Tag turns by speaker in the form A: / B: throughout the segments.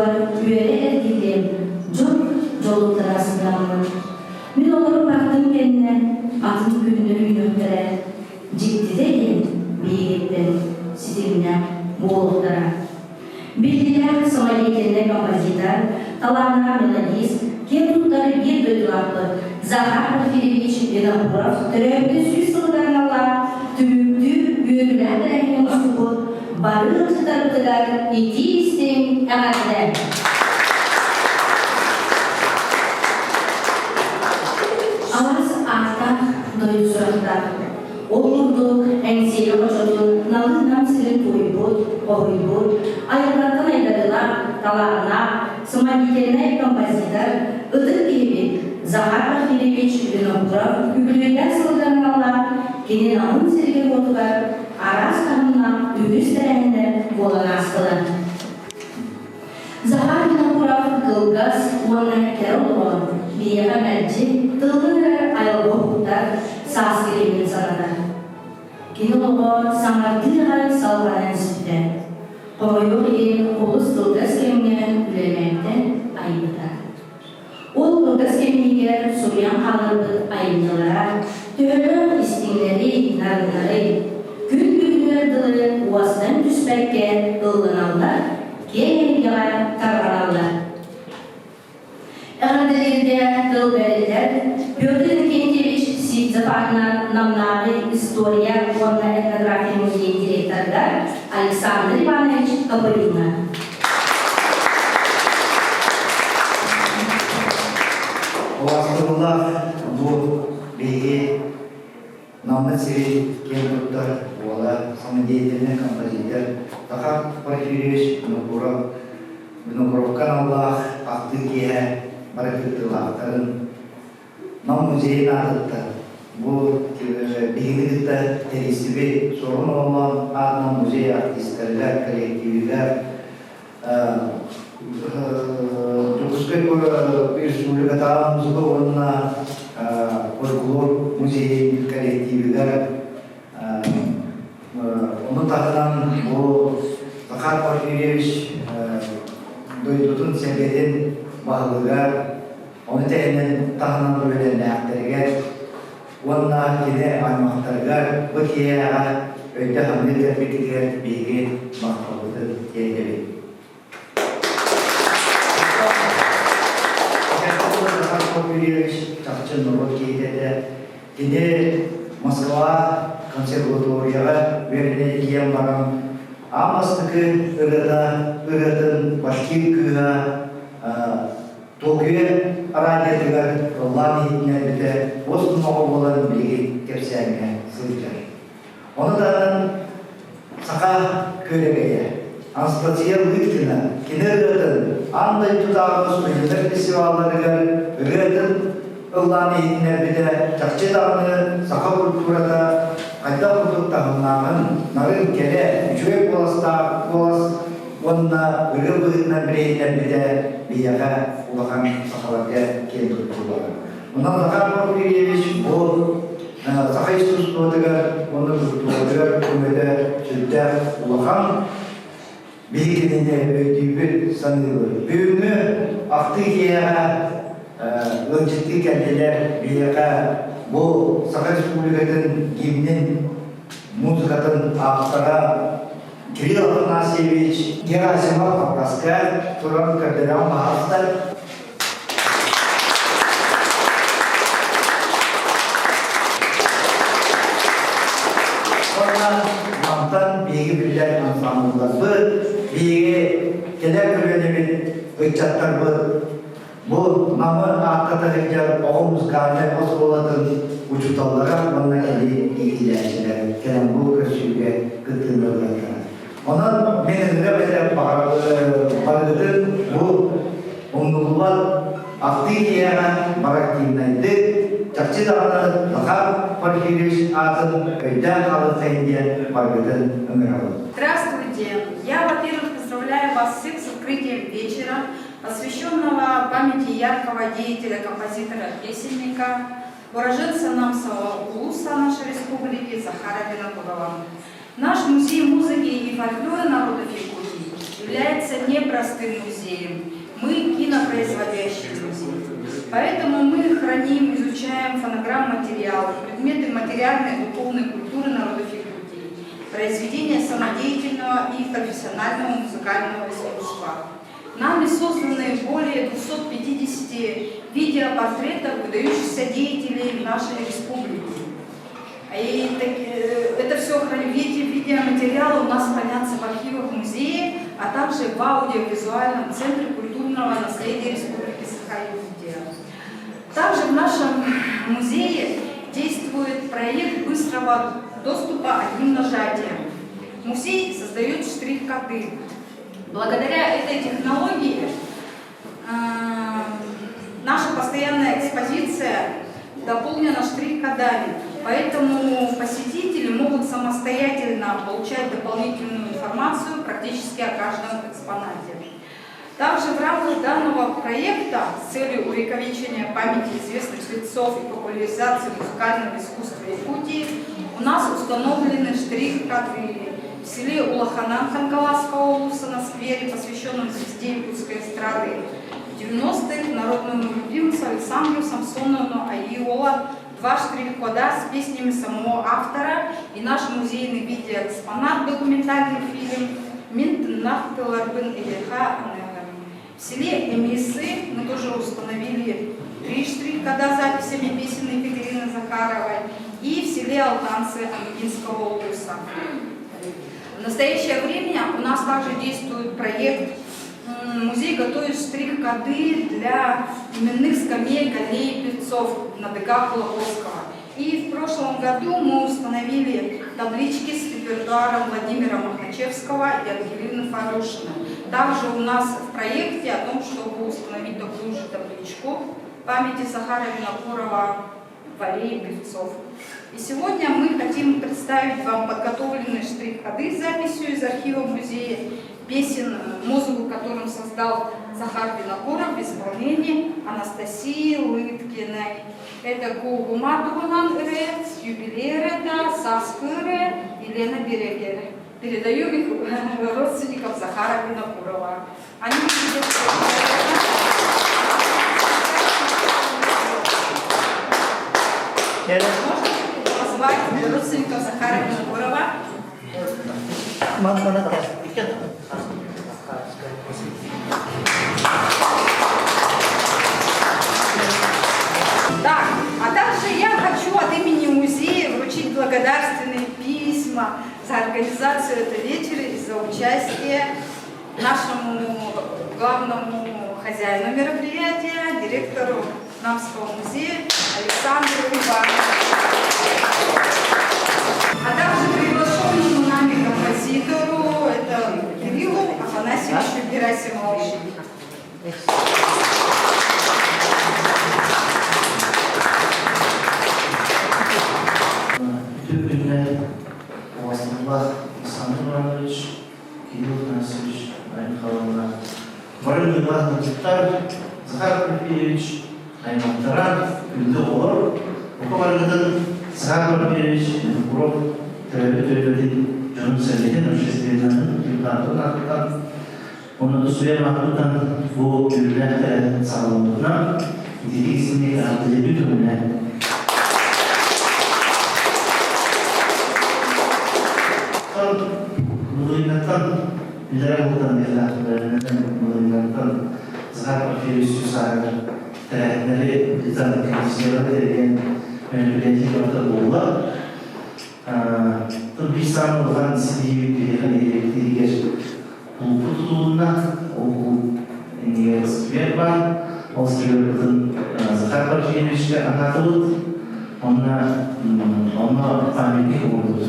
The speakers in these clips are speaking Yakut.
A: Дойдубар үөрэ эргиллиэм, дьон дьолуттан астынаммын. Мин олору бардым кэннэ атын күннэр үүнүөхтэрэ, дьиктитэ диэн биһигиттэн ситимнээх буолуохтара. Биллиилээх самодеятельнай композитор, талааннаах мелодист, киэн туттар биир дойдулаахпыт Захар Порфирьевич Винокуров төрөөбүтэ 100 сылыгар аналлаах түмүктүүр үөрүүлээх тэрээһиҥҥэ мустубут бары ыалдьыттарбытыгар итии-истиҥ эҕэрдэ! Алаас ааттаах дойду сурахтаах. Ол курдук, Эҥсиэли хочотун налыы-нам сирин туойбут, хоһуйбут, айылҕаттан айдарыылаах, талааннаах, самодеятельнай композитор, ытык киһибит Захар Порфирьевич Винокуров үбүлүөйдээх сылыгар аналлаах кини Намын сиригэр-уотугар араас таһымнаах үгүс тэрээһиннэр буолан аастылар. Захар Винокуров кылгас уонна кэрэ олоҕун биһиэхэ мэлдьи тыллан эрэр айылҕа уһуктар сааскы кэмин санатар. Кини олоҕо саҥардыы аҕай салҕанан испитэ. Хомойуох иһин олус кылгас кэмҥэ үлэлээбитэ, айбыта. Ол кылгас кэмигэр суруйан хаалларбыт айымньылара төһөлөөх истиҥнэрий, нарыннарый, күн бүгүнүгэр дылы уостан түспэккэ ылланаллар, киэҥ эйгэҕэ тарҕаналлар. Эҕэрдэлииргэ тыл бэриллэр Петр Иннокентьевич Сивцев аатынан Намнааҕы история уонна этнография музейын директорыгар Александр Иванович Копырина.
B: Убаастабыллаах бу биһиги Наммыт сирин киэн туттар уола, самодеятельнай композитор Захар Порфирьевич Винокуров Винокуровка аналлаах ахтыы киэһэ бары кыттыылаахтарын Нам музейын аатыттан бу биһиги кытта тэрийсибит Суорун Омоллоон аатынан музей артистарыгар, коллективигар Дьокуускай республикатааҕы музыка уонна фольклор музейын коллективигар ону таһынан бу Захар Порфирьевич дойдутун сэргэтин баһылыгар ону тэҥинэн таһынан үлэлээхтэригэр уонна кини аймахтарыгар бу киэһэҕэ өйдө-саныы кэлбитигэр биһиги махталбытын тиэрдэбит. Захар Порфирьевич чахчы норуот киһитэ этэ. Кини Москва консерваторияҕа үөрэнэ тиийэн баран аан бастакы ырыата ырыатын башкир кыыһа Токио радиотыгар ыллаан иһитиннэрбитэ уос номоҕо буолан билигин кэпсээҥҥэ сылдьар. Ону таһынан саха күөрэгэйэ Анастасия Лыткина кини ырыатын аан дойдутааҕы студенттар фестивалларыгар ырыатын ыллаан иһитиннэрбитэ чахчы даҕаны саха культурата хайдах курдук таһымнааҕын, нарын, кэрэ, үчүгэй куоластаах куолас уонна ырыа быһыытынан билиһиннэрбитэ биһиэхэ улахан сахаларга киэн туттуулара. Онон Захар Порфирьевич бу саха искусствотыгар уонна культуратыгар көмөтө сүрдээх улахан. Биһиги кинини өйдүүбүт, саныыбыт. Бүгүҥҥү ахтыы киэһэҕэ ыалдьыттыы кэллилэр биһиэхэ бу Саха Республикатын гимнин музыкатын автора Кирилл Афанасьевич Герасимов Кавказка туран көрдөрөн баһаалыста. Уонна мантан биһиги биллэр ансамблларбыт, биһиги кэлэр көлүөнэбит ыччаттарбыт Бу Намы ааттата сылдьар оҕо музыкальнай оскуолатын учууталлара уонна кэлии иитиллээччилэр кэлэн бу көрсүүгэ кыттыыны ылыахтара. Онон мин ырыа бэлэм барыгытын бу умнуллубат ахтыы киэһэҕэ барактивнайдык, чахчы даҕаны Захар Порфирьевич аатын өйдөөн хаалыаххайын диэн барыгытын ыҥырабын.
C: Здравствуйте! Я, во-первых, поздравляю вас всех с открытием вечера, посвященного памяти яркого деятеля, композитора-песенника, уроженца Намсова улуса нашей республики Захара Винокурова. Наш музей музыки и фольклора народов Якутии является непростым музеем. Мы кинопроизводящий музей. Поэтому мы храним, изучаем фонограмм-материалы, предметы материальной и духовной культуры народов Якутии, произведения самодеятельного и профессионального музыкального искусства. Нами созданы более 250 видеопортретов выдающихся деятелей нашей республики. И это все видеоматериалы у нас хранятся в архивах музея, а также в аудиовизуальном центре культурного наследия Республики Саха-Якутия. Также в нашем музее действует проект быстрого доступа одним нажатием. Музей создает штрих-коды. Благодаря этой технологии наша постоянная экспозиция дополнена штрих-кодами, поэтому посетители могут самостоятельно получать дополнительную информацию практически о каждом экспонате. Также в рамках данного проекта с целью увековечения памяти известных лицов и популяризации музыкального искусства Якутии у нас установлены штрих-коды в селе Улаханан Хангаласского улуса на сквере, посвященном звезде якутской эстрады 90-х, народному любимцу Александру Самсоновну Айиола, два штрих-кода с песнями самого автора и наш музейный видеоэкспонат, документальный фильм «Мин тыыннаах тылларбын эһиэхэ В селе Эмисы мы тоже установили три штрих-кода с записями песен Екатерины Захаровой и в селе Алтанцы Амгинского улуса. В настоящее время у нас также действует проект. Музей готовит штрих-коды для именных скамеек аллеи певцов на ДК Кулаковского. И в прошлом году мы установили таблички с репертуаром Владимира Махачевского и Ангелины Фарушина. Также у нас в проекте о том, чтобы установить такую же табличку памяти Захара Винокурова в аллее певцов. И сегодня мы хотим представить вам подготовленные штрих-коды с записью из архива музея песен, музыку которым создал Захар Винокуров в исполнении Анастасии Лыткиной. Это Куугума туһунан ырыа, юбилей ырыата, Сааскы ырыа, Елена Берегер. Передаю их родственникам Захара Винокурова. Они видят. Можно позвать родственников Захара Винокурова? Так, а также я хочу от имени музея вручить благодарственные письма за организацию этого вечера и за участие нашему главному хозяину мероприятия, директору Намского музея Александру Ивановичу. А также приглашенному нами композитору, это Кириллу Афанасьевичу Герасимову.
D: Үтүө күнүнэн Убастабыллаах Александр Иванович, Кирилл Афанасьевич, Мария Михайловна, бары ыҥырыылаах ыалдьыттар, Захар Порфирьевич аймахтара, күндү оҕолор, бука барыгытын Захар Порфирьевич Винокуров төрөөбүт төрүөтүн дьонун-сэргэтин общественноһын депутатын аатыттан уонна тус бэйэм ааппыттан бу үөрүүлээх тэрээһин саҕаламмытынан ититик истиҥник эҕэрдэлиибит көҥүллээн. Мылыйнаттан Билэрэ буолтан диэхтээхтэринэн Мылыйнаттан Захар Порфирьевич сааһыгар тэрээһиннэри ыытан комиссияҕа тэрийэн мероприятие барыта буолла. Биир саамай улахан ситиһиибит биһиэхэ нэһилиэкпитигэр кулууппут тутулунна. Ол кулууп иннигэр сквер баар. Ол сквербытын Захар Порфирьевичка анаатыбыт. Онно онно памятник уурдубут.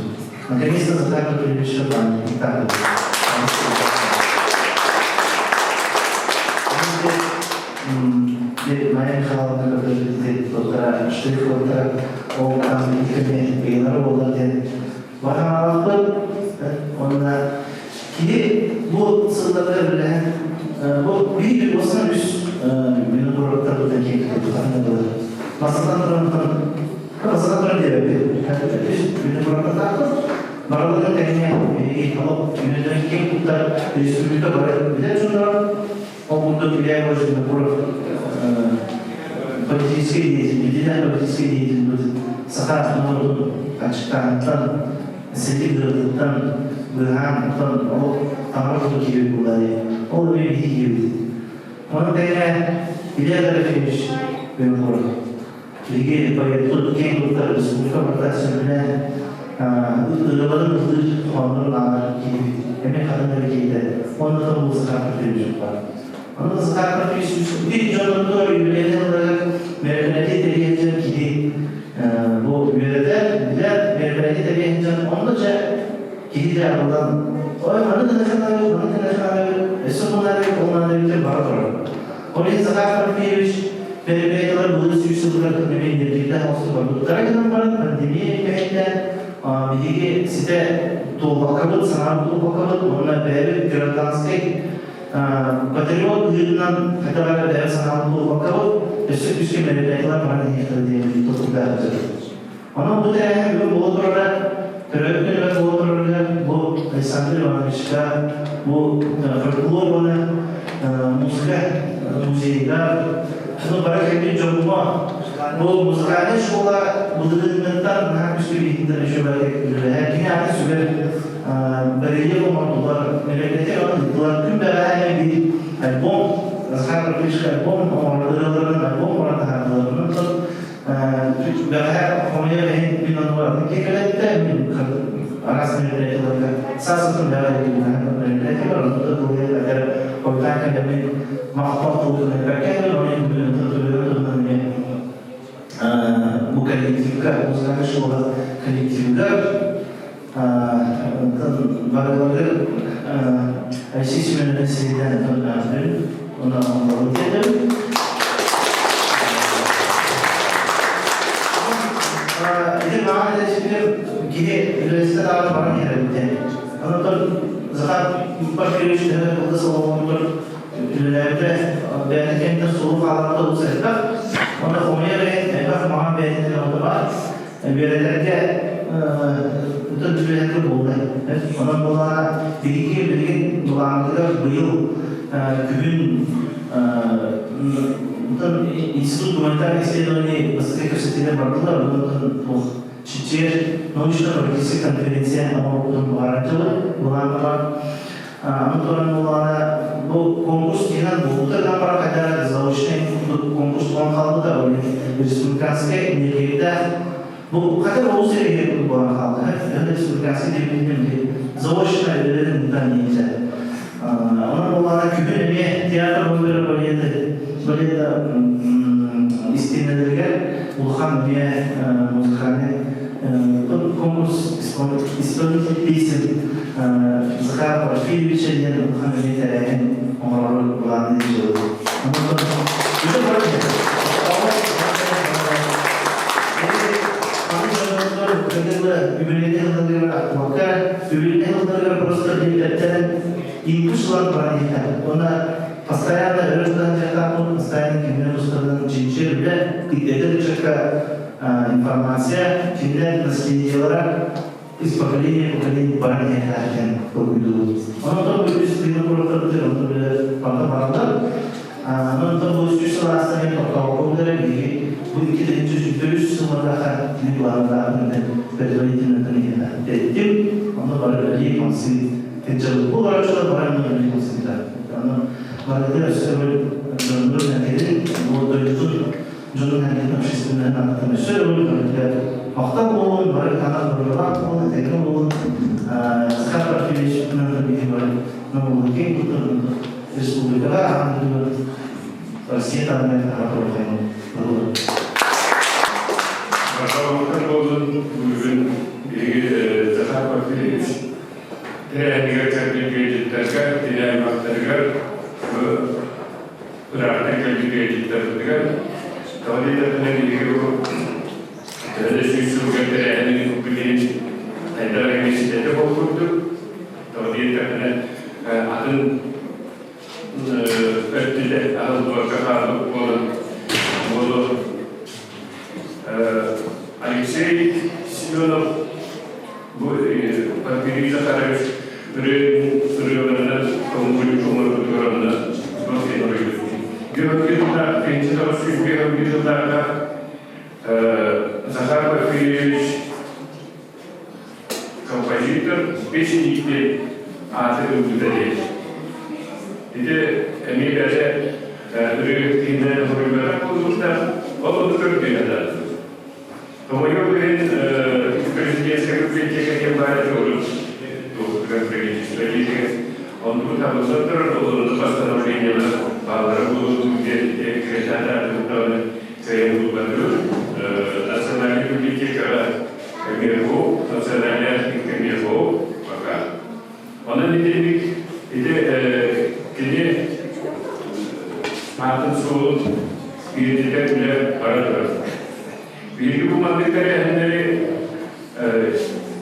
D: Наконец-то Захар Порфирьевичка памятник таардыбыт. Майя Михайловна көрдөрбүт штрих-кодтара ол памятниками ыйылара буолар диэн баҕалаахпыт. Онно кини бу сылларга үлэлэһэн бу биир уостан үс минут уроктарбытын киэн тутан Бастатан туран бастатан туран диэбэппит. Үс минут уроктардаахпыт. Барыларын тэҥҥэ олох олох үнүнэн киэн туттар республика бары билэр дьонноро. Ол курдук Илья Егорович Винокуров политическай деятель, билиилээх политическай деятель саха норуотун аччыктааһынтан, сэтик ыарыытыттан быыһаан, оттон ол таҥара курдук киирбит буолла дии. Ол эмиэ биһиги киирбит. Онон тэҥэ Илья Дорофеевич Винокуров биһиги поэппыт киэҥ туттар республика барыта сөбүлээн ырыаларын ыллыыр хоһооннорун ааҕар киһибит эмиэ хатын эрэ киһитэ уонна да бу Захар Петрович баар. Онон Захар Петрович ити дьоннордор үбүлүөйүн ыларыгар мероприятие тэрийэн дьон киһи бу үөрэтэр, билэр, мероприятие тэрийэн дьон онно дьэ киһи дьэ арыллан ой маны да ханабыт, маны да ханабыт, өссө муннарыбыт, ол маннарыбыт бара турар. Ол иһин Захар Порфирьевич мероприятиелар былыр сүүс сылыгар эмиэ энергията оҥостон барбыттара гынан баран пандемия кэһиннэ биһиги ситэ туолбаккабыт, санаабыт туолбаккабыт уонна бэйэбит гражданскай патриот быһыытынан хайдах эрэ бэйэбит санаабыт туолбаккабыт өссө күүскэ мероприятиелар баран иһиэхтэрэ диэн толкуйдаах сылдьабыт. Онон бу тэрээһин бүгүн буола турара, төрөөбүт күнүгэр буола турарыгар бу Александр Ивановичка бу фольклор уонна музыка музейыгар ну бары кэлбит дьоҥҥо бу музыкальнай школа былырыыҥҥыттан наһаа күскэ биһиттэн үчүгэй үлэлэһэр кини аты сүгэр барельеф оҥордулар мероприятие ыыттылар күн бэҕэһээ биир альбом Захар Петрович альбом оҥордуларын альбом оҥорон таһаардылар Бэҕэһээ хомуйар иһин мин оннугар кэлэттэ мин араас мероприятиеларга саас бэҕэһээ мероприятиелар онно да тылыйар этэр хойутаан кэлэммин махтал тылын эппэккэ туһунан эмиэ бу коллективка музыкальная школа коллективыгар барыларыгар Алексей Семенович сириттэн онно оҥорбут диэтим. Ити маҕан этээччилэр киһи үлэситэ даҕаны баран иһэр эбит. Онтон Захар Порфирьевич төһө кылгас олоҕун үлэлээбитэ бэйэтин кэнниттэн суолу хаалларбыта олус элбэх. Онно хомуйар иһин элбэх маҕан бэйэтин оҕото баар. Үөрэтэргэ ытын үлэһитэ буолла. Онон буоллаҕына биһиги билигин былааммытыгар быйыл күһүн Институт гуманитарных исследований бастакы кэпсэтиилэр бардылар, онон туох чинчийэр научно-практическай конференция оҥорбутун баҕарар дьылы былааннара. Аны туран буоллаҕына бу конкурс иһинэн буолбута гынан баран хайдах заочнай конкурс буолан хаалбыта, ол республиканскай энергиялээх бу хотя бы олус эрэгийэ буолан хаалла. Республиканскай диэбитинэн заочно үлэлэрин ыытан нельзя. Онон буоллаҕына күһүн эмиэ театр номера балеты балета истиэнэлэригэр улахан эмиэ музыкальный конкурс исполнитель песен Захар Порфирьевича диэн улахан эмиэ тэрээһин оҥорору былаанныыр дьылы. Үбүлүөйдээх сылларыгар просто диэбэттэрин импульс ылан баран иһэр. Уонна постоянно өрө тутан дьарыктаахпын, постоянно кинилэр тустарынан чинчийэр үлэ, эдэр ыччакка информация, кинилэр наследиелара из поколения в поколение баран иһэр диэн толкуйдуубут. Онон бу үс тыына куораттарбытын онтон билэр барда бараллар. Онон бу үс сыл ааста тохтообокко билэр биһиги бу 2003 сыллардаха кини планнаахын предварительно тэттим. Онно бары үлэлии хамсыы тыджабыт. Бу бараччылар бары үлэлии хамсыыта. Онон барыта өссө бір дьоннорун нэһилиэгин, бу дойдутун дьонун нэһилиэгин общественнай ааттан өссө бір махтал буолун, бары танах барылаах буолун, этэҥҥэ буолун. Захар Порфирьевич биһи бары Новолукин кутун республикаҕа аан Россия таһынан таһаарар буолун.
E: Махтал буолун бүгүн биһиги Захар Порфирьевич тэрээһинигэр кэлбит ыалдьыттарга, тирэ аймахтарыгар, ыраахтан кэлбит ыалдьыттарбытыгар тоҕо диэтэхпинэ биһиги бу төһө да сүүс сылга тэрээһини билигин хайдах эмиэ ситэтэ буолбуттук тоҕо диэтэхпинэ атын өттүтэ аһыллыбакка хаалбыт буолан буолуо Алексей Семенов бу Порфирий Захарович. 19 сылларга Захар Порфирьевич композитор, песенник диэн ааты ылбыта диэн. Ити эмиэ бэйэтэ ырыа хоруйбатах буолуохтаах, ол ону көрдүө да. Хомойуох иһин президентскэй библиотека диэн баар этэ урут правительство диэтигэр. Онтубут табыллан турар, олору постановлениелар бааллара буолуо диэн кыайан кыайан булбатыбыт. Национальнай библиотекаҕа МРО, национальнай архивка МРО пока. Онон итинник ити кини аатын суолун үйэтитэр үлэ бара турар. Биһиги бу маннык тэрээһиннэри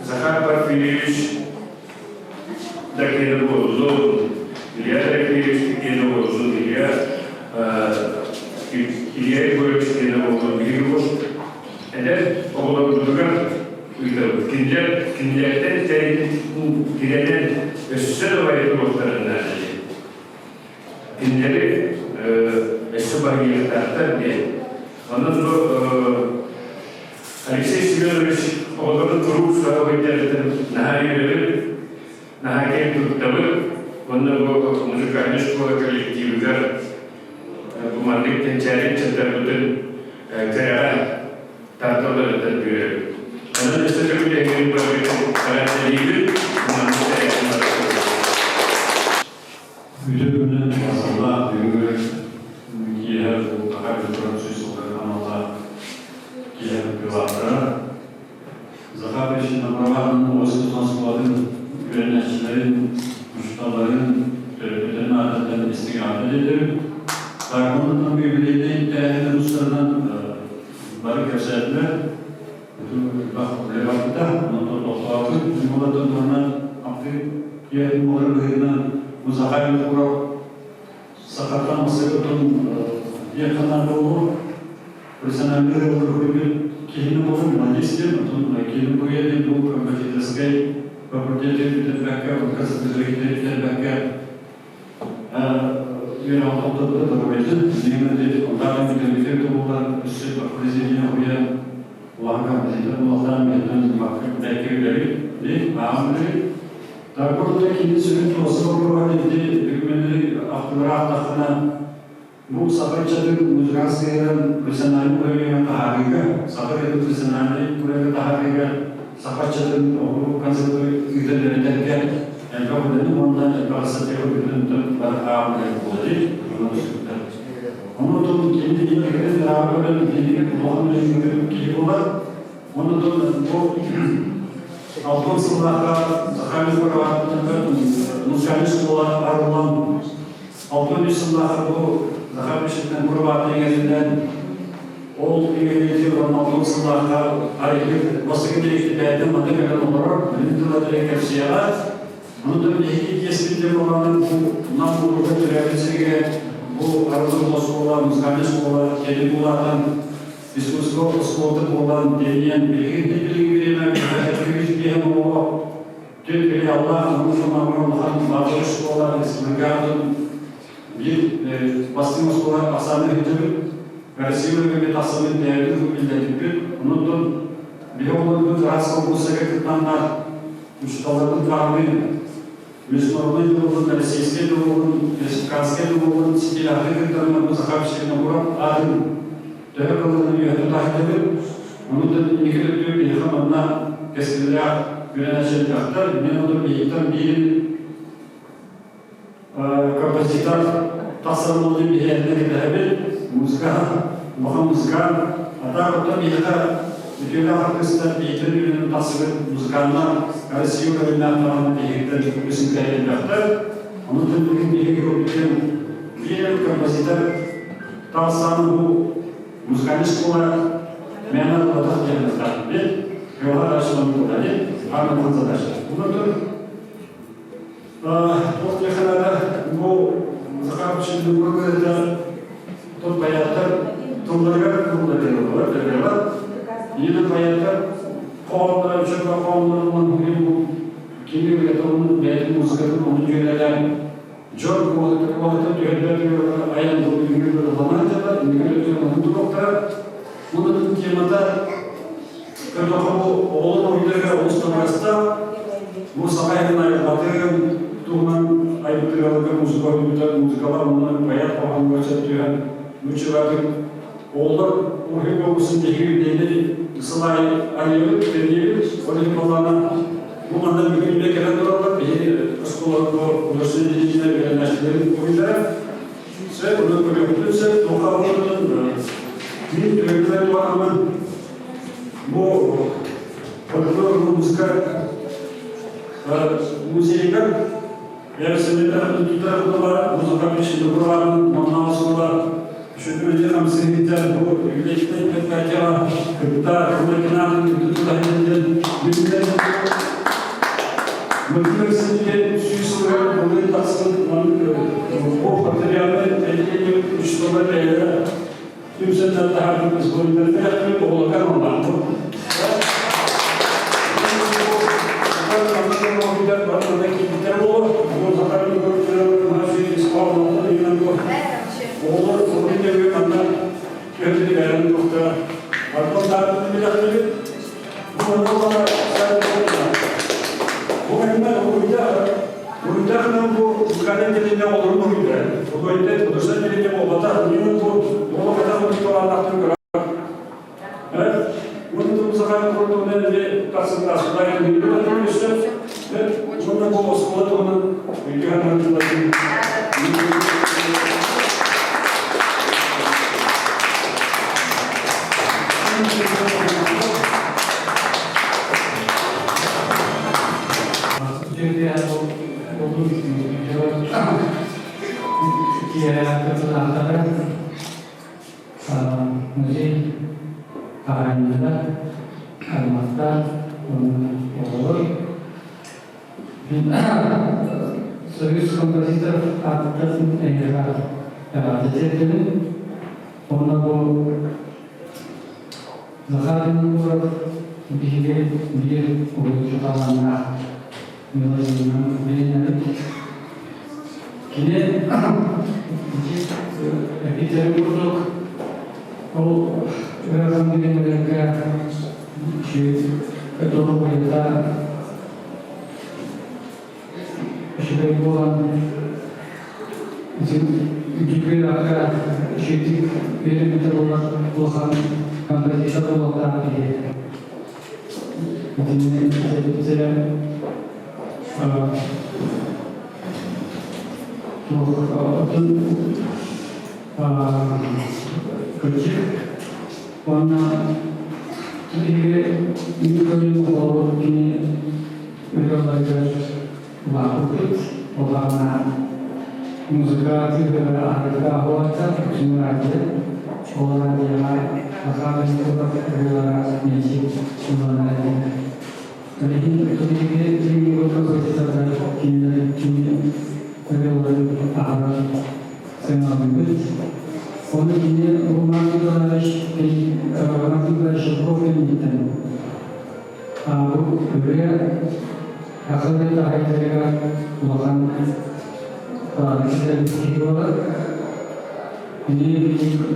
E: Захар Порфирьевич Дакена буоллун, Илья Дакеевич Дакена буоллун, Илья Илья Егорович Дакена буоллун, биһиги бу эдэр оҕолорбутугар ыытабыт. Кинилэр кинилэртэн тирэнэн өссө да байа туруохтарын наада диэн. Кинилэри өссө барыйыахтаахтар диэн. Онон бу Алексей Семенович оҕолорун куруук саҕалыйдарыттан наһаа үөрэбит, наһаа киэн туттабыт. Уонна бу музыкальнай школа коллективыгар бу маннык кэнчээри ыччаттарбытын кэрэҕэ тарталарыттан үөрэбит. Онон өссө төгүл эһигини барыгытын эҕэрдэлиибит, маннык тэрээһин барыта.
F: Үтүө күнүнэн сыллаах бүгүҥҥү киэһэ Саха культуратын сүүс сылларыгар аналлаах киэһэ кыттыылаахтара Захар Ильич Набраванын оҕо оскуолатын үөрэнээччилэрин, учууталларын, төрөппүттэрин аатыттан истиҥ эҕэрдэ диэтэбин. Таргонуттан юбилейнай тэрээһиннэр тустарынан бары кэпсээтилэр. Элбэх үлэ барбыта, онтон тохтоотун, ньымалартан туһанан ахтыы киэһэтин буолар быһыытынан бу Захар Винокуров сахаттан массыгытын диэххэ буолуо профессиональный ырыалар киһини болун молодец диэн, оттон киһини буруйа диэн бу композиторскай факультеты бүтэрбэккэ, консерваторияны бүтэрбэккэ үөрэҕин тохтотто доруобуйатын Ньиэмэти онтон бүтэрбитэ буолан өссө произведение уһуйан улахан композитор буолуохтаах бэйэтин бэйкэ үлэбит ди ааҕан үлэбит Тарбурда кини сүрүн туоса боппуруоһа ити докуменнары ахтылара ахтаххына бу саха ыччатын музыкант сыһыаран профессиональнай уровеҥҥа таһаарыыга, саха ырыатын профессиональнай уровеҥҥа таһаарыыга саха ыччатын оҕуруу концерты ыытан үөрэтэргэ элбэх үлэни уонна элбэх статья үрдүнэн бары ааҕан буолар. Онон кини инникитин ырааҕы көрөн кини улахан үлэни киһи буолар. Онон бу алтан сыллаахха Захар музыкальный школа арыллан 63 сыллаахха бу Захар Мишинтэн курбаатын иҥэриллэн ол иҥэриллиитин уонна 60 сыллаахха арыйбыт бастакы дириэктэрдээбитин манна кэлэн олорор, билим тыла кэпсиэҕэ. Онон биһиги тиэспит диэн буоллаҕына бу Нам улууһугар төрөөбүт сиригэр бу арыллыбыт оскуола, музыкальнай школа кэлин улаатан искусство оскуолата буолан диэн билигин билиҥҥи бириэмэ күүс биэһэн оҕо Түн филиаллаах Улуус Намҥа улахан баазовай школа республикатын биир бастыҥ оскуола ахсаана иһиллибит. Россия үрдүгэр тахсыбыт бэйэбит биллэрдиппит. Онон биһи оҕолорбут араас конкурсарга кыттаннар, учууталларбыт даҕаны международнай да буоллун, российскай да буоллун, республиканскай да буоллун ситиилээхтик кыттаннар бу Саха Винокуров аатын төһө кылынан үөһэ тутаахтыыбыт. Онон инники өттүгэр биһиэхэ манна кэскиллээх үөрэнээччилэрдээхтэр. Мин онон биһиктэн биирин композитор тахсар буолуон биһиэннэ кэтэһэбит. Музыка, улахан музыкант. А так оттон биһиэхэ үтүөлээх артыыстар бииртэн үүнэн тахсыбыт музыканнар Россия көрүннээх даҕаны биһигиттэн үсүнтэй элбэхтэр. Онон билигин биһиги көрбүтүн биир композитор тахсан бу музыкальный школа мээнэ ылбатах диэн бит Кыаҕа дальше тутали, аны задача. Онон туох диэххэ бу Захар Чендугурга тот баяттар тылларыгар тыллар деревар. Yine баяттар хоһоонноро үчүгэй хоһооннорунан бүгүн бу кини үлэтин бэйэтин музыкатын ону дьүөрэлээн дьон куолатын түһэрбэт айан бүгүҥҥү аҕатын туһунан айбыт ырыаларга музыка ойута, музыкалар онно поэт хоһоонугар сөп түһэн нууччалаатык оҕолор уруһуй конкурсун биһиги бэйэбит сыл аайы арыйабыт, тэрийэбит. Ол иһин буоллаҕына бу манна бүгүн үлэ кэлэн тураллар. Биһиги оскуолаларга художественнай отделение үөрэнээччилэрин уруһуйдара. Сөп, ону көрүөхпүтүн сөп, туохха буолбутун мин түбэһиэх туһанаммын бу фольклор музыка музейыгар
G: Музей хаһаайыннара, аймахтар уонна оҕолор. Союз композиторов ааттарын эйиэхэ эҕэрдэ тиэрдэбин. Уонна бу Захар Винокуров биһиги биир уһулуччу талааннаах мелодиянан билинэбит. Кини эпитери курдук ол ыарахан бириэмэлэргэ доруобуйата үчүгэй буолан үтүкү үчүгдүк үөрэммитэ буолар улахан композитор буолуохтаах киһи. Итинни кырдьык уонна биһиги көрүҥ оҕолору кини ырыаларыгар улааппыппыт. Улаана музыка тыыһыгар аһарга аһылларга үксүн радио, ол радиоҕа Захар Винокуров ырыалара мэлдьи ылланар этэ. Билигин биһиги композитордар кинилэр кини ырыаларын аһара сыаналыыбыт. Ону кини Роман Николаевич Роман Николаевич Жирков кэнниттэн бу ырыа Ахыллыы таһайдарыгар улахан киһи буолар. Кини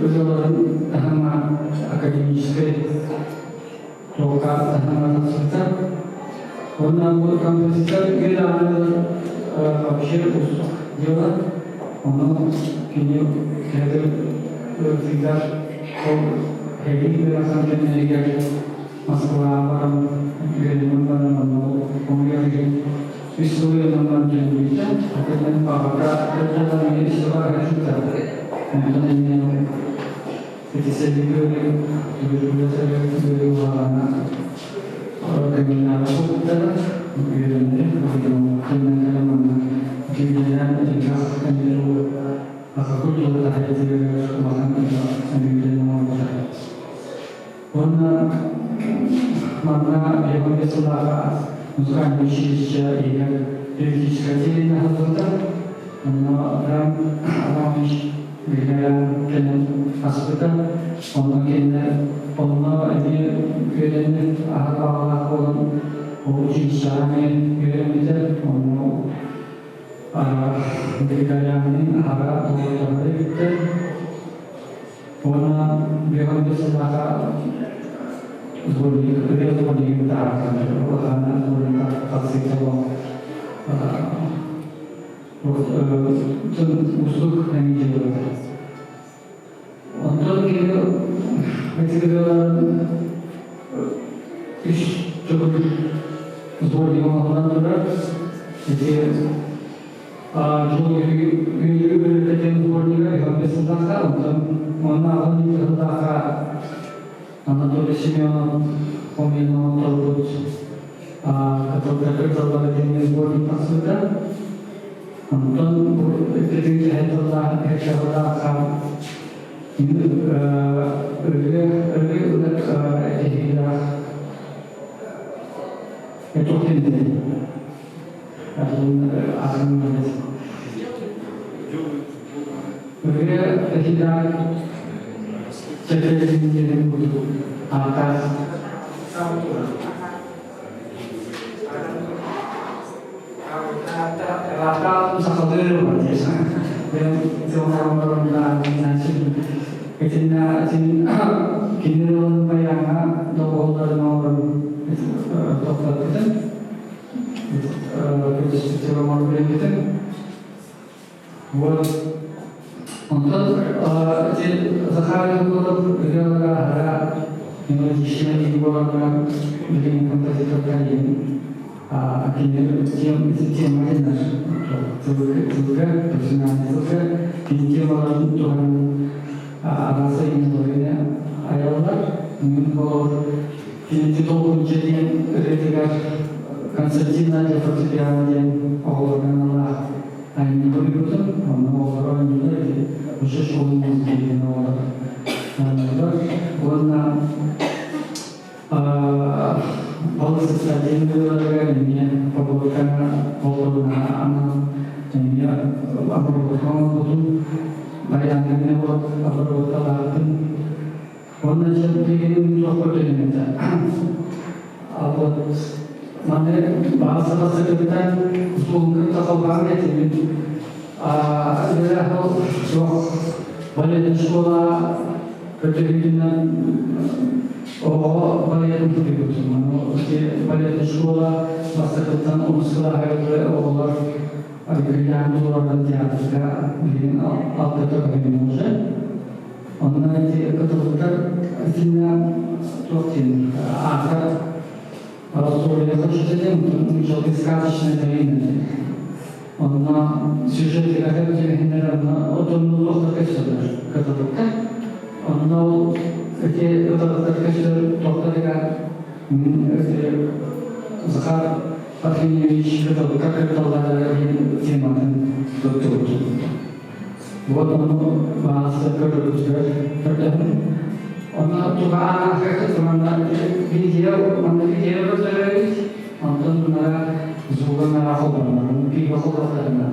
G: ырыаларын таһыма академическай туохха таһыма тахсыбыта. Уонна бу композитор үөрэ вообще уустук дело. Ону кини кэдир ырытыыгар ол эбии ыарахан кэмнэригэр Москваҕа баран үөрэнэн баран онно хомуйар иһин үс сыл үөрэнэн баран төннүбүтэ. Кэлэн аҕата дьыллар эмиэ үс сылга Онтон эмиэ ити сэлиги түбүргүлэ улаҕана көҥүллээҕэ буолбуттара үөрэннэ төннөн кэлэн манна кимнээн элбэх эмиэ аха культура таһайдыгар улахан эмиэ оҥорбута. Уонна манна Япония сыллааҕы музыкальное училище иһигэр юридическай отделение аһыллыбыта. Онно Абрам Адамович Григорян кэлэн аспыта. Онно кинилэр онно эмиэ үөрэммит аһа баҕалаах буолан ол училищеҕа эмиэ үөрэммитэ. Онно Григорянныын аһара доҕордоһор эбиттэр. Уонна биһиги сыллааҕа сборник, ырыа сборнигын таһаарсан, улахан сборникка тахсыыта олох. Уустук дьыалата. Онтон кини ытыгыларын үс төгүл сборник оҥоһуллан турар. Ити дьол үөрэтэтин сборнига Иван сыллаахха, онтон онно аҕын сыллаахха Анатолий Семенов хомуйан оҥотторбут кытылга тыллара диэн сборник тахсыбыта. Онтон бу иккитин эһэ тыллаах эһэ ырыа ырыа ылар этиһиилээх этохтинде атын ырыа этиилээх чэпчэтиннэрин курдук ааттаах. Ааттаах сахалыы Итиннэ кини байааҥҥа доҕуһуолларын оҥорон тохтоппутун, көтүспүтүн оҥорон биэрбитим. Вот. Онтон ити Захар Егоров ырыалара аһара мелодичнай буоланнар билигин композитордар диэн кини тема дэнэр тылга, профессиональный тылга кини темаларын туһанан араас айымньылары айаллар. Мин холобур кинити толкунча диэн ырыатыгар Константин для фортепиано диэн оҕолорго аналлаах айымньы суруйбутум. Онно оҕолор оонньуулар ити уже школа музыки диэн оҕолор оонньуулар. Уонна балыксыттар диэн ырыаларыгар эмиэ поборкаҥа боллоруна анал эмиэ обработка оҥорбутум. Баяҥҥа вот обработкалаабытым. Уонна дьэ билигин туох көрдөрүнүтэ. А вот маны баҕа сытыттан суолга холбаан этибит. Суох балетный школа көтөрүтүнэн оҕо балетын тутуйбутум. Балетный школа бастакыттан онус кылааһыгар оҕолор Грилян туруоран театрга билигин алтата көһүннүм уже. Онно ити кытылыктар итиннэ туох диэн аата Ростове хочется сказочная долина. Онно сюжет түһүннэр онно отоннулуохтар көстөллөр кытылыкка. Онно ол ити кытылыктар көстөр тохтарыгар эти Захар Парфеньевич кытылыкка кытталлара диэн тематын туттубут. Вот ону баасы көрөрбүтүгэр көрдөһүм. Онно тугаан манна видео, манна видео көрдөрөбүт. Онтон мунара звугунара холбонор, пиво холбохтарына.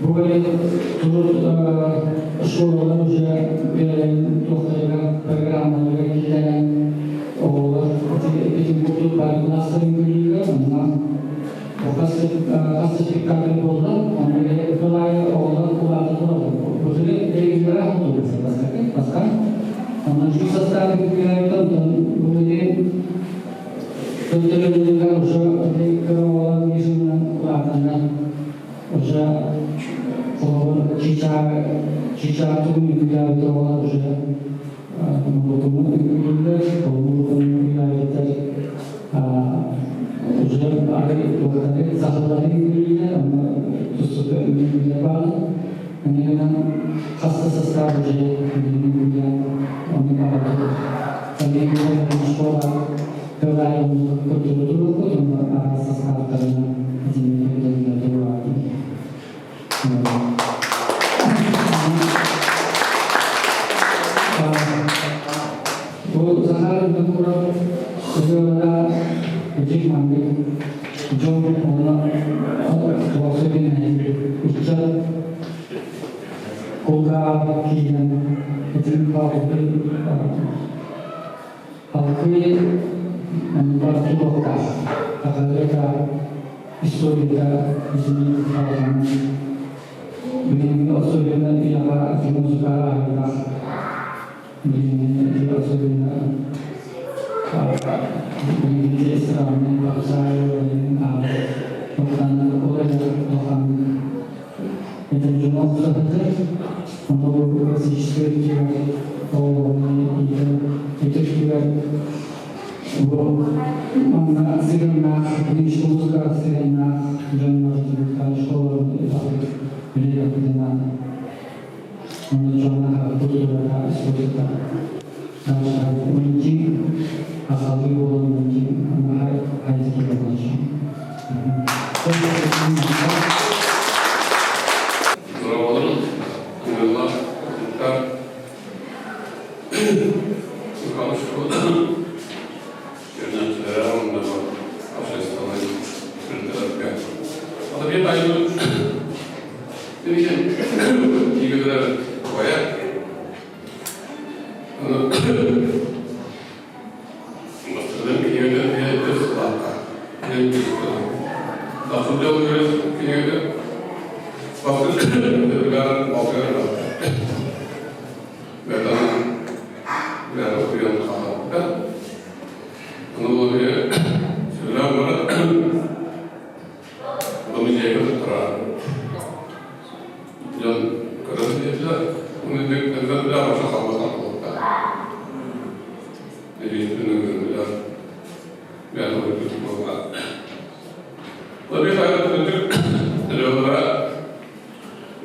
G: Бу турут школалар уже бэйэлэрин туохтарыгар программаларыгар киллэрэн оҕолор ити курдук бары кылаастарын көрүүллэр. Онно хас спектакль буолла, онно сыл аайы оҕолор улаата тураллар. Бу регионнара бастакы бастаан. Онно жүз састаах үҥкүүлээбит, онтон бу Төттөрүлүгэр уже кыра оҕолор мизынан улаатаннар уже холобур чичаа тугун үҥкүүлээбит оҕолор уже норуотуну үҥкүүлүүллэр, холобур үҥкүүлээбиттэр уже ары туохтары сахалары үҥкүүлүүллэр, онно тустука үҥкүүлэр бааллар. Иннинэн хас да састаап уже үҥкүүлээн онно баҕарбыт. Школа Бу Захар Винокуров ырыалара дьиҥ маннык дьон уонна туохсугун ыччат кулгааҕар киирэн итин халгы Халкы барытыллыбакка, хахалыта, историята итини халҕанан билиҥҥи особенно үйэҕэ музыка аһыылаах билиҥҥи особенно билиҥҥи эстраднай попса ырыаларын аҕа улаханнык ол эрэ улаханнык этэр дьоно охсуһатар онно бу классическай өттүгэр оҕолорун иитэр өттүгэр бу манна сыһыаннаах нынешний музыкаҕа сыһыаннаах дьоннор школаларын үлэлэппитин онно дьонно культурата искусствота Мунтин асалыы буолан Мунтин хайдыгы
H: Дорооболорун, ыҥырыллар ыттар Көрнөөччүлэрэ уонна общественнай тэрилтэлэргэ. Ата биир тайбыт тиигилэр бая Бастакынан кинигэтэ кинигэтэ сылаата. Тахсылдьал кинигэтэ бастакы балтыгар Бэйэтэ утуйан хаалбыта. Ону сөбүлээн баран ону дьиэгэ туттарар. Дьон көрөн диэтилэр. Ону элбэх баша халбатах буолта. Илиитин ыҥырдылар. Бэйэтэ утуйбут буолла. Лабита күндүк Леонора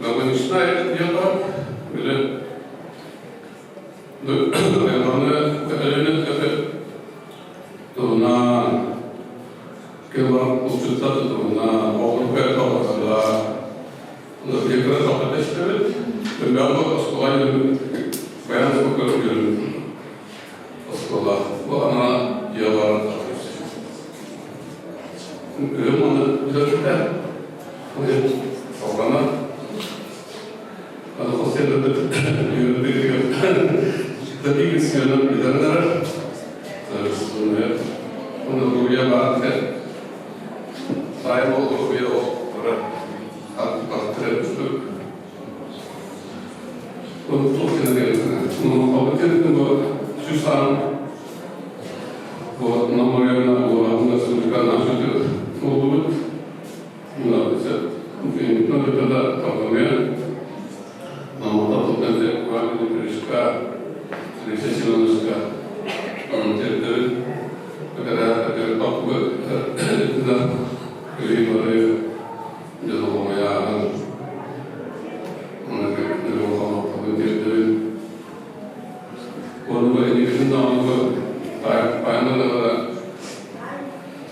H: Гармоничная дело или туһунан кылар булчуттар туһунан оҕолорго тоҕотоллор. Бииргэ тоҕото истэбит. Бу оскуола баян оскуола оскуола. Бу ана дьыалалар Күһүн аны бүтэрбитэ. Салҕана. Аны хос Такие сыана билэрнэр. Оны уруйа баар Сайын ол уруйа ол аттыры Оны туох Сюсан вот намарена буолаһын республика наша буолбут. Мына тогда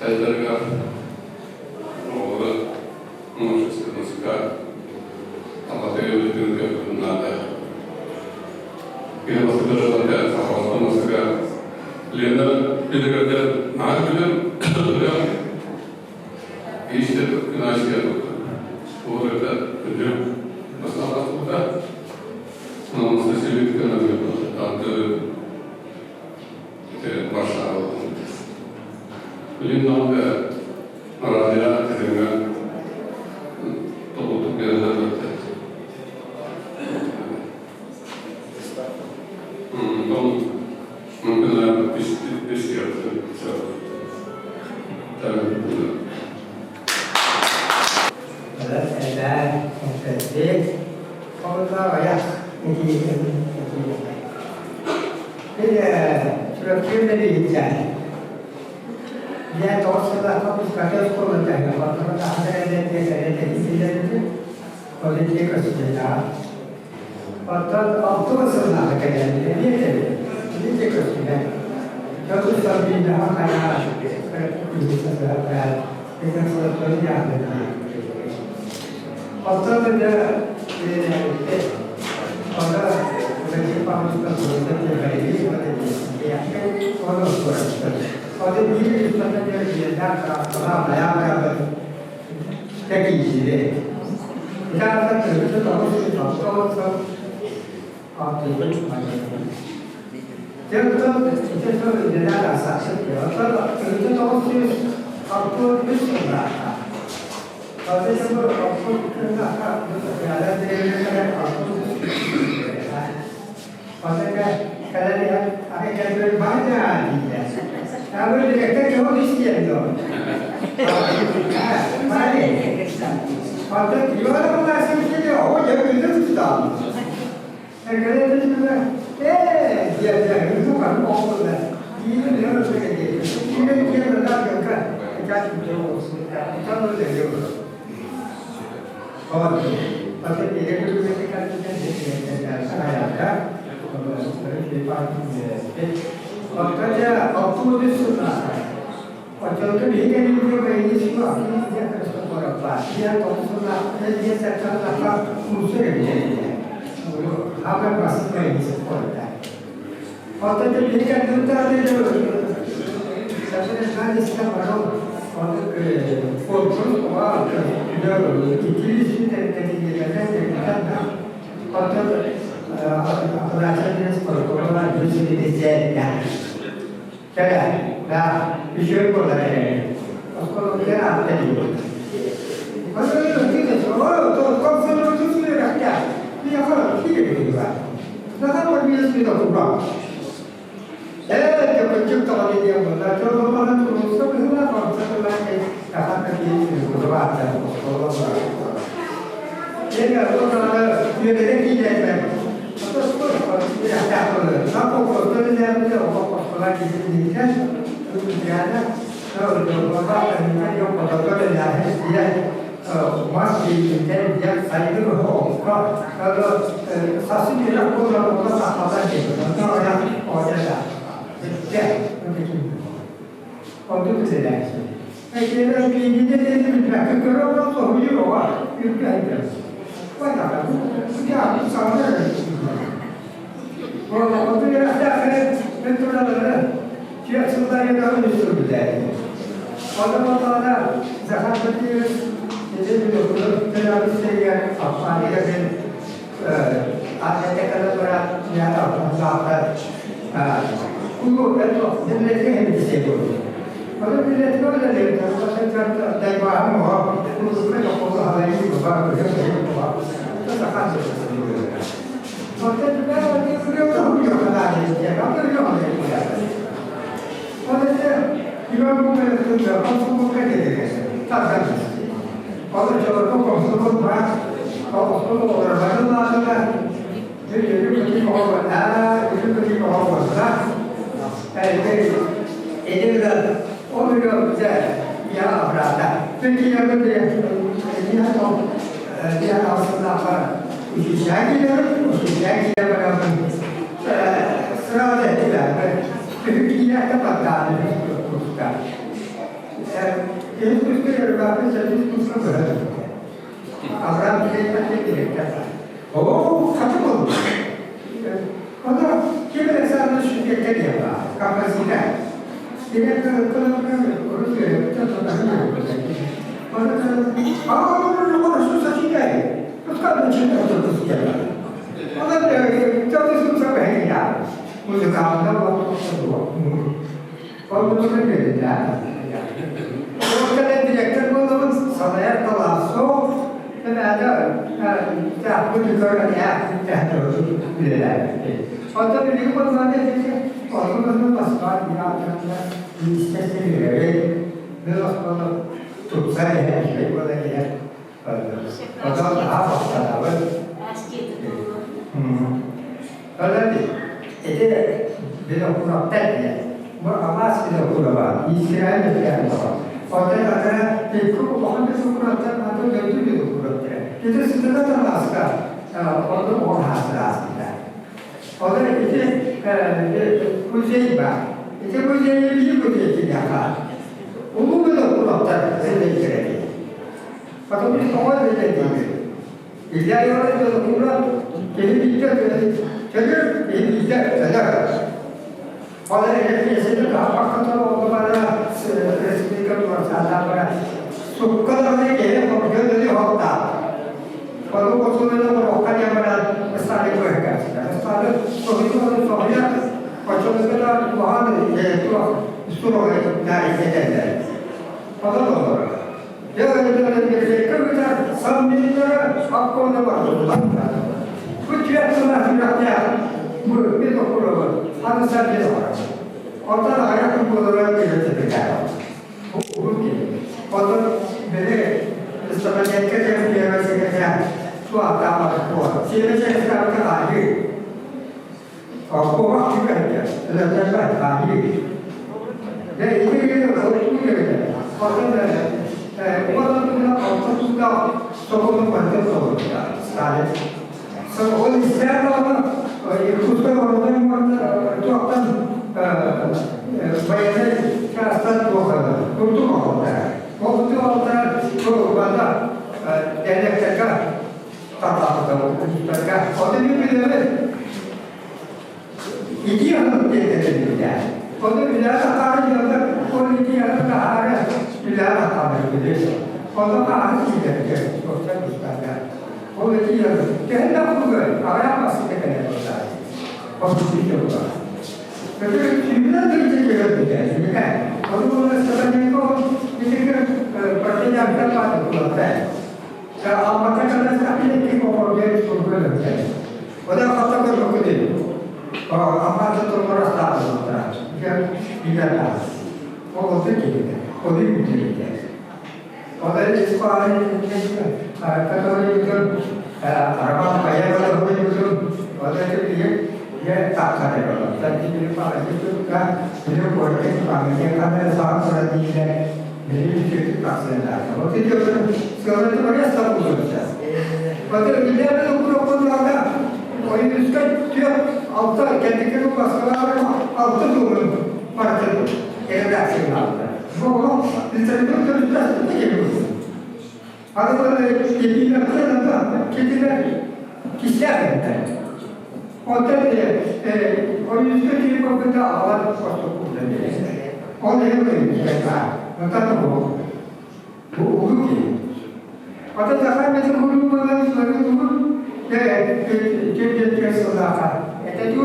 H: Сайдарыгар оҕолору музыка наада. Лена Ити Варшава. Билин даҕаны радио тэтимҥэ толкутук биэрэллэр
B: Эбээ, кэлбит, Оҕолоор, Оттон алтыс сыллааҕы кэлэн эмиэ эмиэ көстүбэт. Оттон дьэ Музыкална Ол кэлэн директор буолабын, салайар талаан суох. Оттон билигин буоллаҕына орто Москва министерстве оскуола тупсар иһэр, үчүгэй буолан иһэр. Оттон наһаа махтанабын. Онон ити Винокуровтар диэн. Бу алаас Винокурова, Израиль Винокурова. Оттон ата икки улахан Винокуровтар, атын дойду Винокуровтара. Ити сытыгат алааска онно оҕо ааспыта. Онон ити музей бар. Ити музейы биир музей киниэхэ. Улуу Винокуровтар сэлэйдэрэ. Потом тоҕо диэтэ Илья Иванович Винокуров киһи бииргэ төлөр, киһи бииргэ өлөр. Ол эрэ хааппакка олоҕо республика туорсаатаа бара. Сукка даҕаны киһи хоргуйан өлү хоттаа. Ону хотунуна борохха диэн баран Сталин көһүкээччилэр. Сталин соһуйу соһуйар, оччолорго да улахан туох суругу наарыйдэтэллэр. Онон олорор. Ити анын тиэтэтиннэ. Ону үлэҕэ таһаары дьоннор ол ити анын таһаары үлэҕэ таһаары билир. Ону хаары киирэргэ туохтан тустарга. Ол ити анын төһө да кулгай аҕыйах массыына кэлэр буоллар. Хосусуйда буолар. Көтөр сүүнэн тылдьы көрбүтэ. Сүнүкэ. Ону буолар Степаненко итигэр партиянка бааты булатта. Алмата каластахпын икки кокордуйа сургу өлөрдө. Ода хата көрбөккү Аммата турмарастаабыттара. Билэрдаа. Ол оту киһитэ. Оду бүтүрүтэ. Ода испааны который Роман Паева ода киһи я таххата Таттибили паҕа били куоракка паҕа саҕа тура диилэр били тахсыаннаах. Вот эти сыалаты барыа сабыллыбыта. Вот билээбит укуруоккуннаада ойуунускай түөрт алта кэнники Москваҕа алта туомун партын редакциялаабыта. Бу олох литература төрүттэ келбит. Аны кедилер кедилер кистээх эбиттэр. Оттон ойуунускай киһи көрбүтэ аҕалар ортоку Ол иһин ойуунускай Онтон бу бу улуу киһи. Оттон Захар Метрохулу буолан сылары тугун кирдиэткэ сыллааха. Это ту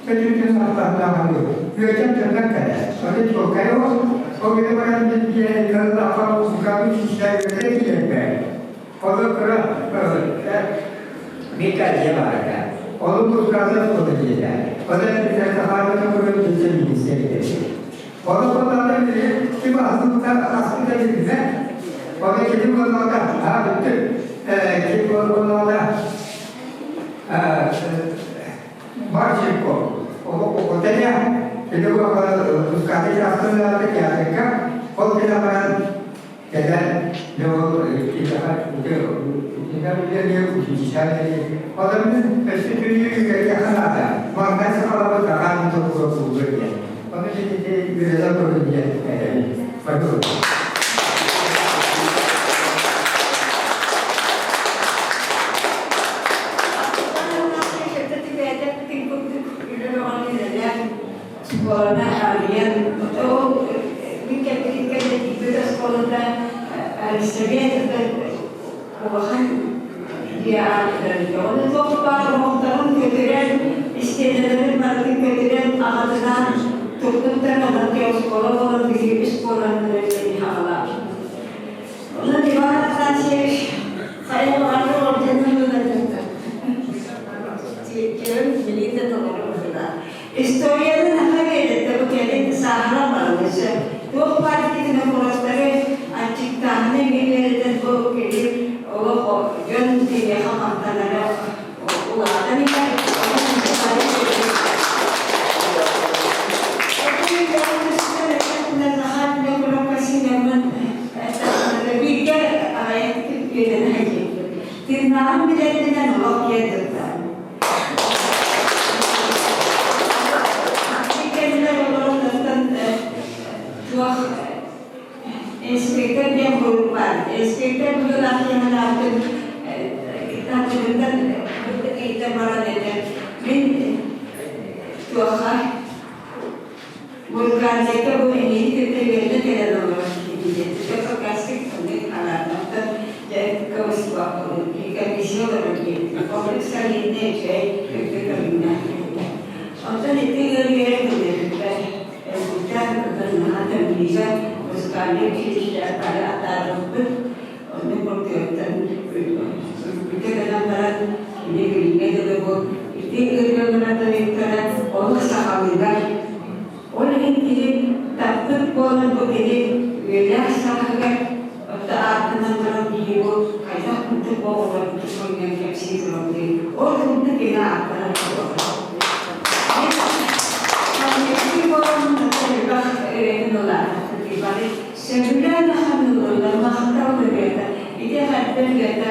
B: төтүтүн сахтаахтаахан үөтэн төннөн кэлэ. Соны чуолкай ол гына баран билбиэ кыллааха музыканы сүүсээ үөтэ киирбэ. Ону кыра Мика дьиэ баарга. Ону музыканы суота диэтэ. Ону Захар Метрохулу вице-министр Ону хотааны били ким аспыта аспыта билбэт. Ону кини буоллаҕына аа бүттүм. Ким буоллаҕына Марченко оҕотене кини пускаты частынааты театрга ол кэлэ баран кэлэн Ону өссө түүнү ханаата маҥнай сахалабыт хаан токура кулга диэн. Ону ити үөрэтэ көрүн диэн этэбин.
I: Школаны арыйан, ол мин кэлбитим кэннэ тиийбит оскуолата Совет улахан дьиэ аатырар. Оны туох баар оһохторун көтүрэн, Истиэнэлэрин барытын көтүрэн аҕатынаан туппуттар, онон оскуола буолан биһиги үс буолан үлэлиир хаалаабыт. Онон Иван Афанасьевич хайа баҕарар орденын ылыната. Тиэрэн билии да толору быһыылаах. Историяны наха биэрдэ бу кэлин сааһыран баран өссө туох баар итинэ куораттары аччыктааһыны эмиэ үөрэтэн бу кини олох дьон киниэхэ махтанара улаатан иһэр. Бииргэ аҕайын үөрэнэ сылдьыбыт. Тыыннааҕын билэрбинэн олох киэн туттар. Кэннилэр олорон туох инспектор диэн бурук баар. Инспектор быһыылаах диэн таатырыттан ыйыта баран этэ. Мин туохха Музыкальнайга бу эһиги кытта үөрэнэ кэлэн олорор киһи диэн. Кавказский оннук анаатахтан дьэ комиссия олорор диэбит. Оннук солидный үчүгэй үрдүк көрүҥнээх киһитэ. Онтон ити ыарыыга кэлбиппэр элбиттэн наһаа тымныыга музыкальнай училище бары атаарбыппыт. Оннук курдуктан үрдүккэ гынан баран кини билиҥҥэ дылы бу ити ырыалара тойуктара олус сахалыылар. Ол иһин кини таппыт буолан бу кини үйэлээх сааһыгар отто ааттанан баран киһи бу хайдах курдук оҕолорбутун сонньуйан кэпсии турабытый. Ол курдук кини ааттанан турар. Буолан элбэх ырыатын ылаатахпыт бары Сөбүлээн ахан ыллылар, махтал ырыата. Ити эҕэрдэ ырыата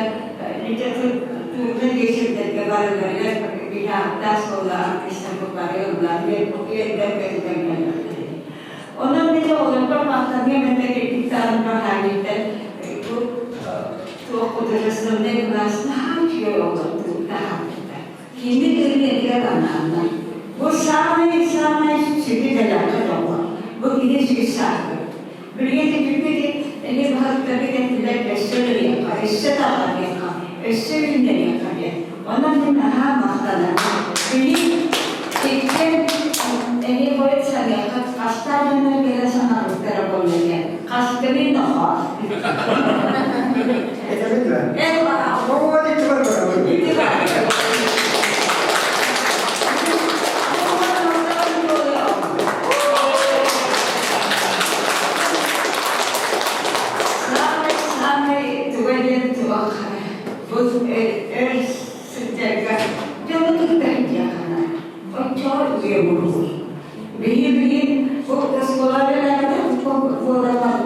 I: литературнай биэчэрдэргэ барыларыгар биһиэхтээх суоллаах артыыстарбыт бары ыллаан үөрдэн көтүтэн кэллэхтэрэ. Онон мин оҕолорбор махтаныам этэ киргиттаан баһаайыттан бу туох художественнай кылаас наһаа үчүгэй оҕолор таһаарбыттар. Кини ырыатыгар анааннар. Бу саамай-саамай сүдү бэлэххэ доҕор. Бу кини сүүс сааһыгар. Билигин түмүккэ эми баһылыктарга кэллилэр өссө ырыахха, өссө таҕарыахха, өссө үүннэриэххэ диэн. Онон мин наһаа махтанабын. Билигин иккиэн эми хойут саныахха хастаан дьоннор кэлэ санаабыттара буолла диэн. Хастыгый нохоо.
B: Этэбит да?
I: Эн
B: Оо, ити бар барабын.
I: Ити бар. Самый-самый туга диэн туох бу өр сылдьарга дьону кытта сылдьыаххына оччоҕо үйэ буолуо. Биһи-биһи бу оскуолаҕа буолаллар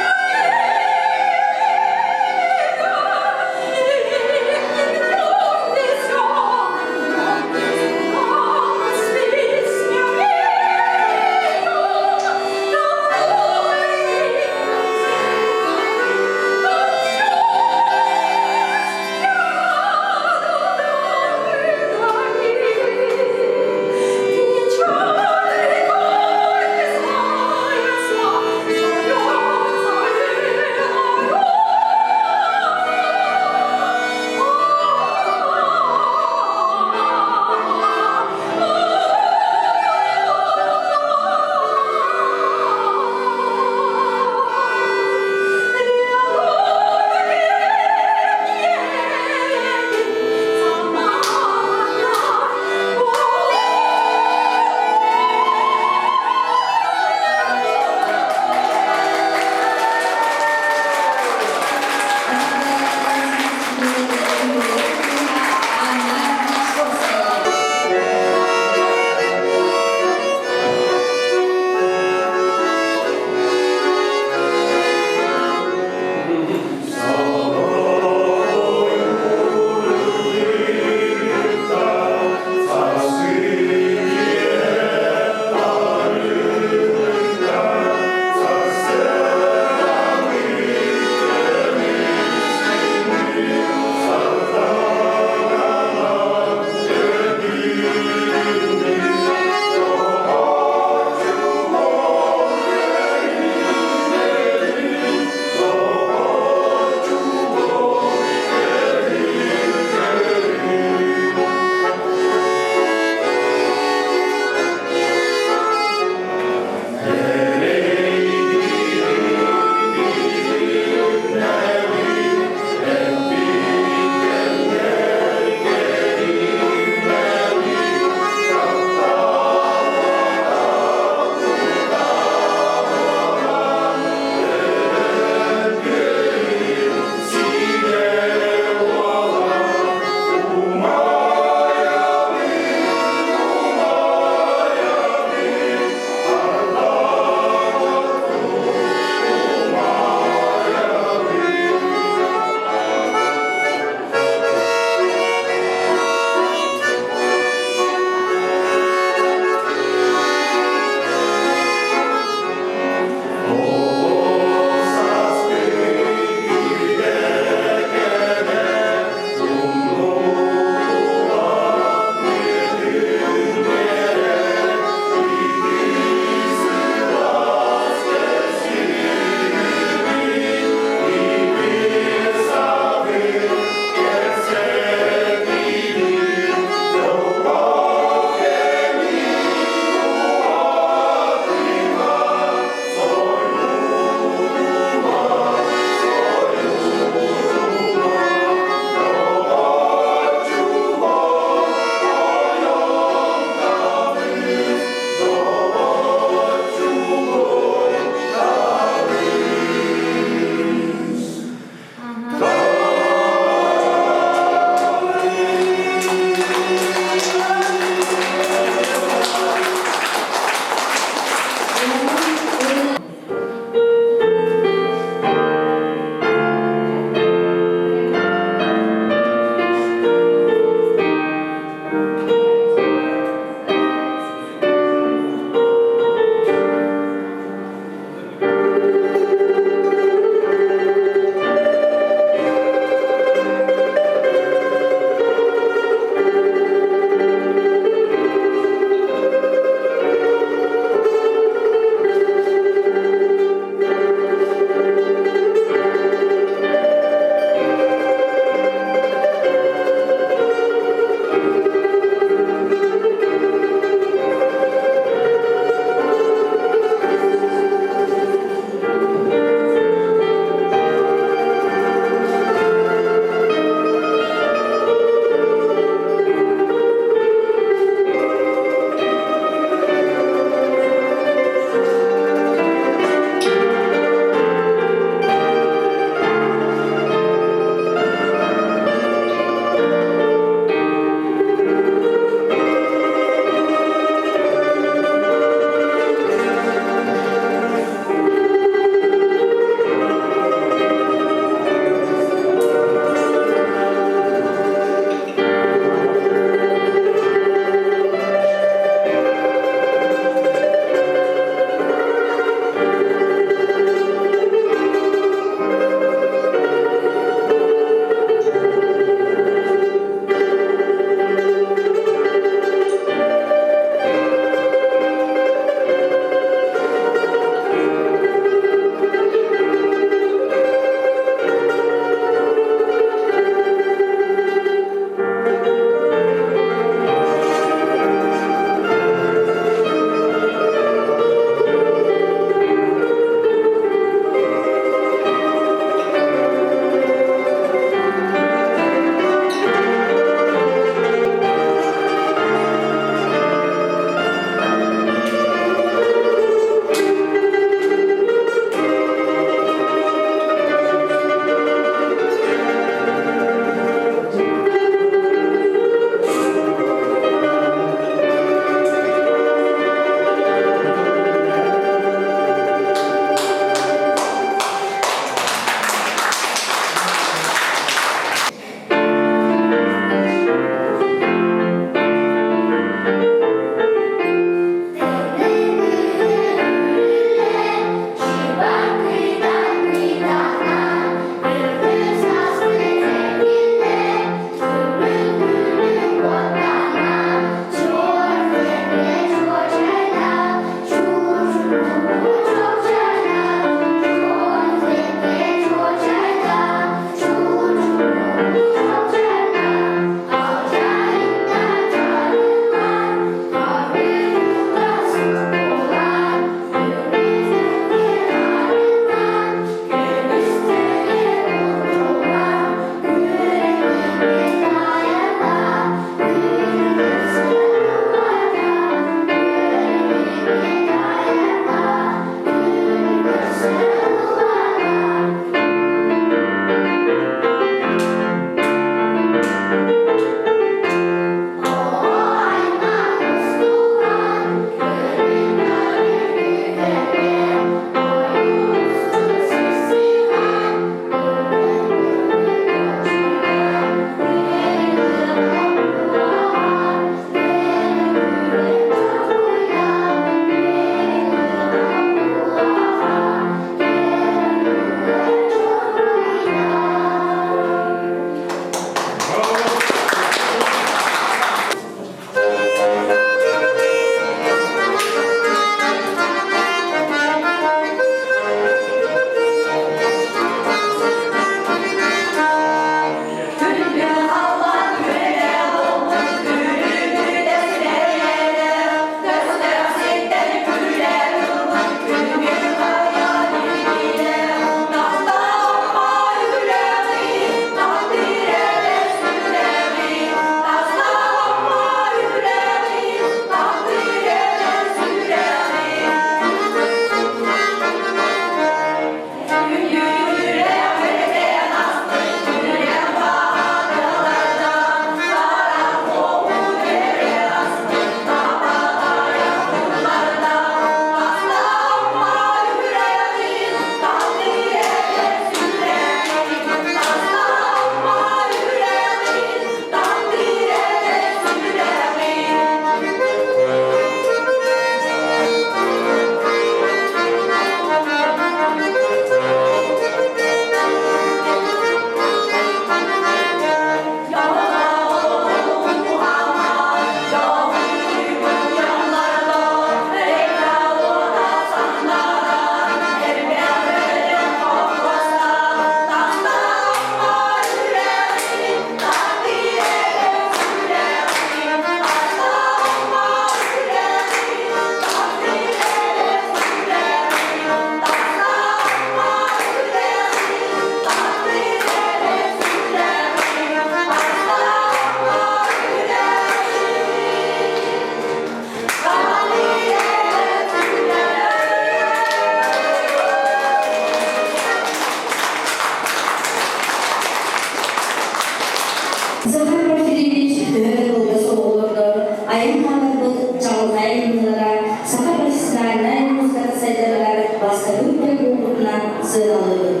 A: сыаналыыбыт.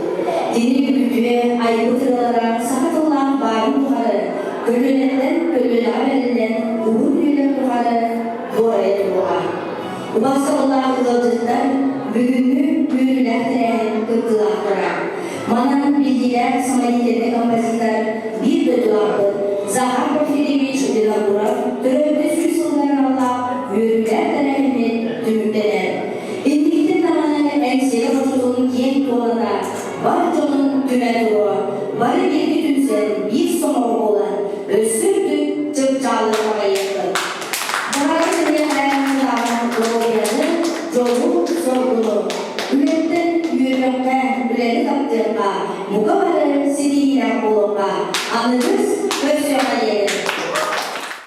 A: Кини үтүө айбыт ыралара саха тыллаах баайын тухары, көлүөнэттэн көлүөнэҕэ бэриллэн уһун үйэлэр тухары дуорайа туруоҕа. Убаастабыллаах ыалдьыттар бүгүҥҥү үөрүүлээх тэрээһин кыттыылаахтара. Манан биллиилээх самодеятельнай композитор биир дойдулаахпыт Захар Порфирьевич Винокуров төрөөбүтэ сүүс сылынан аналлаах үөрүүлээх тэрээһиммит түмүктэнэр. Инникитин даҕаны Эҥсиэли хочотун киэҥ туоната бар дьонун түмэ туруо, бары бииргэ түмсэн биир сомоҕо буолан өссө үрдүк чыпчаалы таҕайыахпыт. Баҕарабын эһиэхэ кытаанах доруобуйаны, дьолу-соргуну, үлэттэн үөрүөххэ, үлэни таптыахха, бука бары.